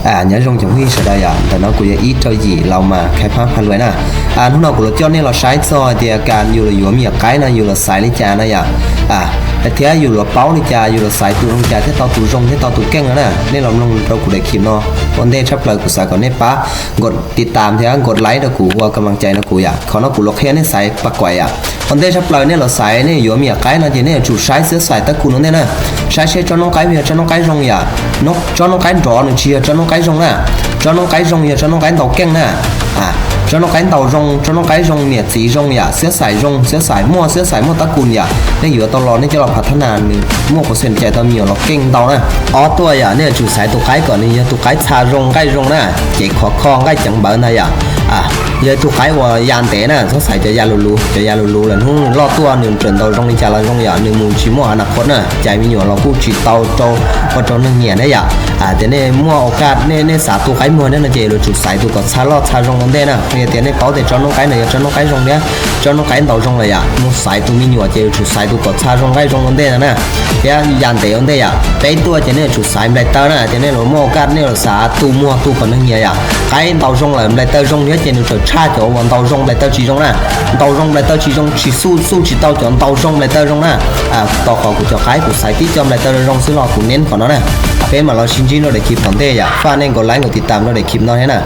Nyob zoo cov phooj ywg sawv daws yom, ntawm no kuv yog ib rau yim Los Mas Khai Phab Pha Luais na. Hnub no kuv los coj nej los saib txog hais tias kas yus los yuav me nyuam qaib no yus los xaiv li cas na yom. Thiab yus los paub li cas yus los xaiv tus zoo cas thiaj tau tus zoo thiab tau tus keej no na. Nej los mloog rau kuv daim clip no ua ntej tshaj plaws kuv xav kom nej pab nkod tiv tam thiab nkod like rau kuv ua ka mlees cai rau kuv yom. Qhov no kuv los qhia nej xaiv pab kuam yom. Ua ntej tshaj plaws nej los xaiv nej yuav me nyuam qaib no ces nej yuav tsum saib xwb xaiv tab kuv no ntej na. Saib seb tsob noob qaib yog tsob noob qaib zoo yom. Tsob noob qaib nrov nws tsis yog tsob noob qaib zoo na. Tsob noob qaib zoo yog tsob noob qaib ntaus keej na. Tsob noob qaib ntaus zoo, tsob noob qaib zoo niam txiv zoo yom, xwb xaiv zoo, xwb xaiv muaj, xwb xaiv muaj tab kuv yom. Nej yuav tau los nej coj los phav thab nas nws muaj percent cais tau me nyuam los keej ntau na. Ob tuaj yom, nej yuav tsum xaiv tus qaib kom nws yog tus qaib txha zoo nqaij zoo na, cev khov kho nqaij ceev npawv ntag yom. Yog tus qaib uas ya ntev na, txhob xaiv cov ya luv luv, cov ya luv luv lawm hnub nws loj tuaj nws tseem ntaus zoo li cas los zoo yom, nws mus tsis muaj a na qhov na, cais me nyuam los kuj tsis tau rau ua rau neeg nyiam na yom. Tias nej muaj ua kaj nej xav tu qaib muag thiab no ces yuav tsum xaiv tus kom txha loj txha zoo ua ntej na. Yog tias nej paub tias tsob noob qaib no yog tsob noob qaib zoo thiab tsob noob qaib ntaus zoo lawm yom, mus xaiv tus me nyuam ces yuav tsum xaiv tus kom txha zoo nqaij zoo ua ntej na. Thiab ya ntev ua ntej yom. Peb tuaj ces nej yuav tsum xaiv nplaim taw na, tias nej los muaj ua kaj nej los xav tu muag tu kom neeg nyiam yom. Qaib ntaus zoo lawm nplaim taw zoo thiab ces nws txawm tshaj cov uas ntaus zoo nplaim taw tsis zoo na. Ntaus zoo nplaim taw tsis zoo tsis xuj xuj tsis tau cov ntaus zoo nplaim taw zoo na. Tau qhov kuv cov qaib kuv xaiv tib co nplaim taw zoo xwb los kuv neb qhov no na. Peb mam los sib ntsib rau daim clip tom ntej yom, faj nej nkod like nkod tiv tam rau daim clip no thiab na.